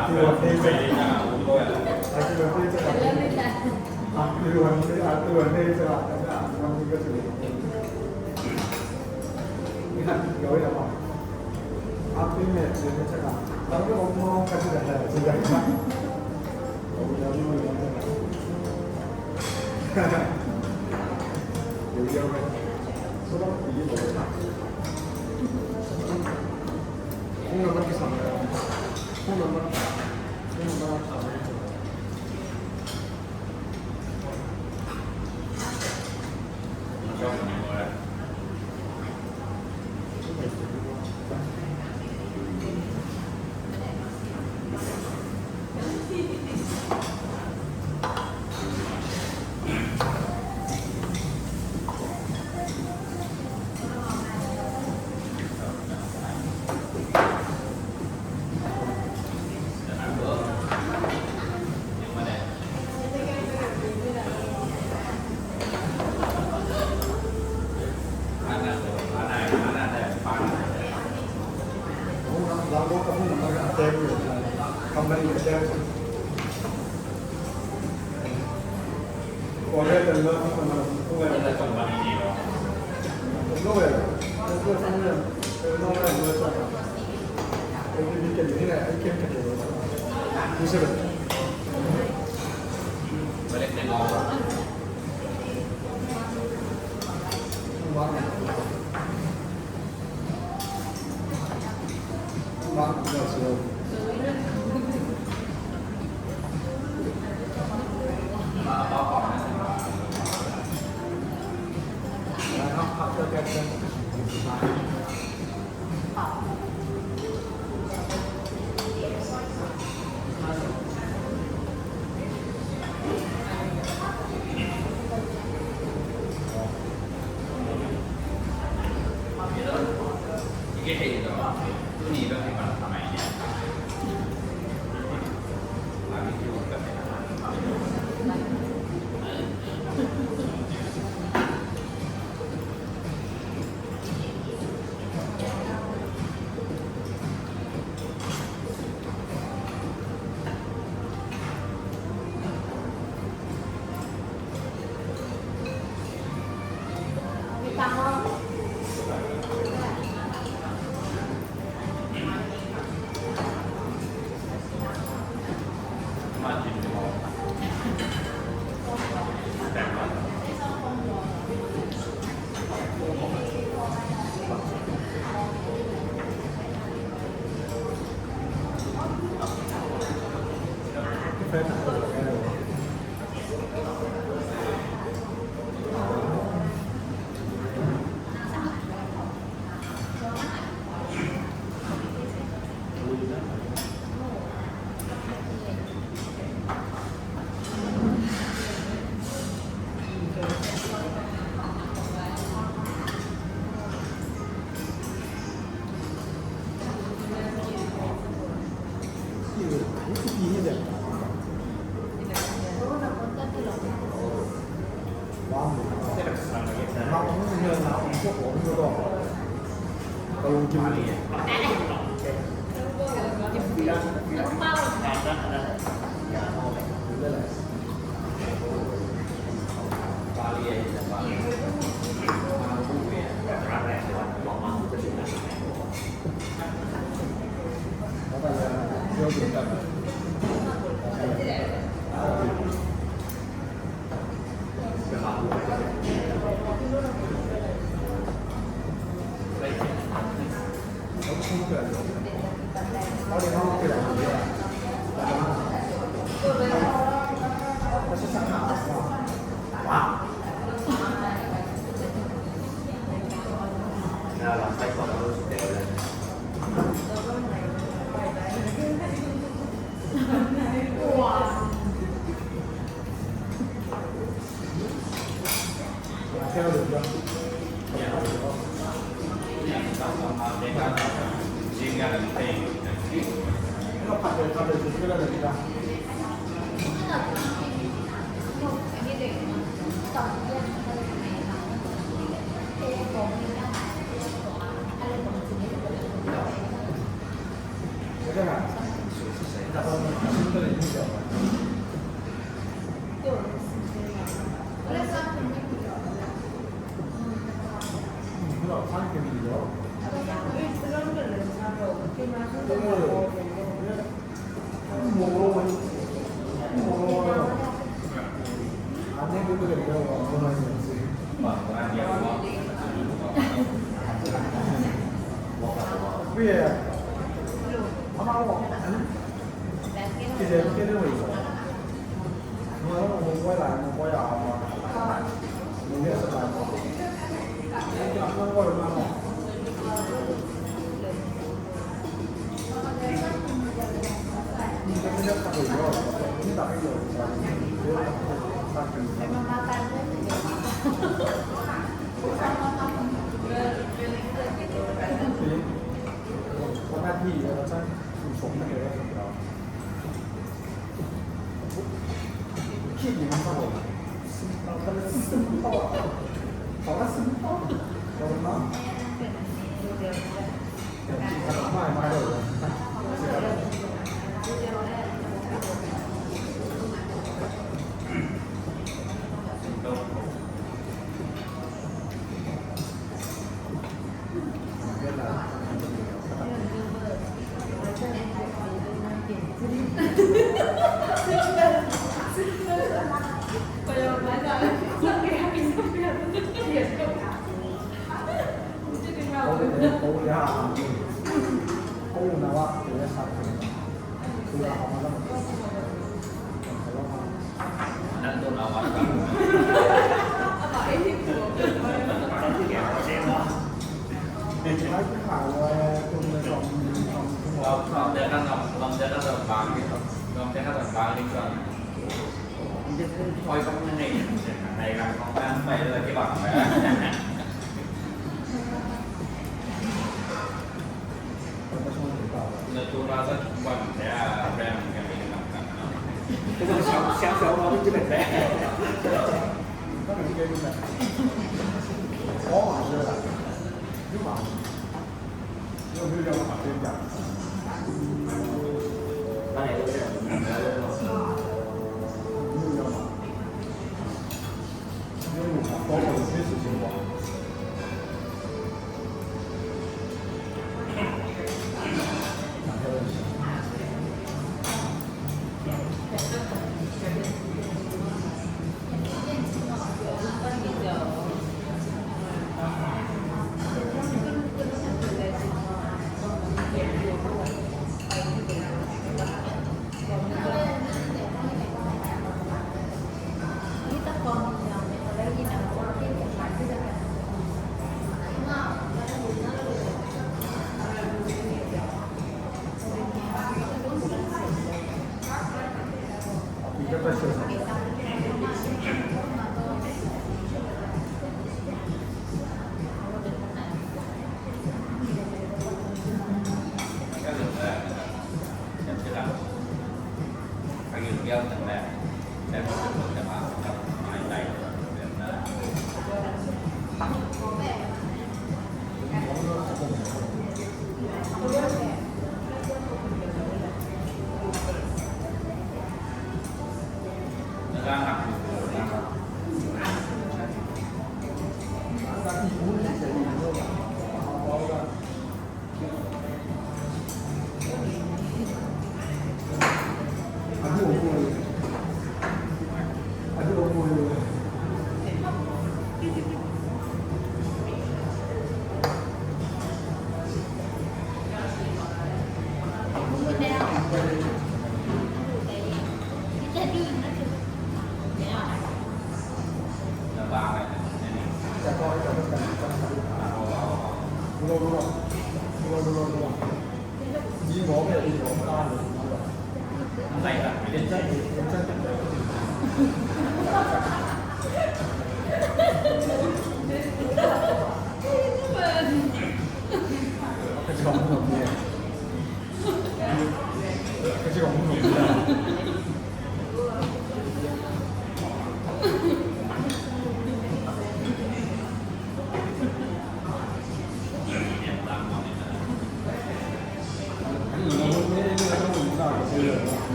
so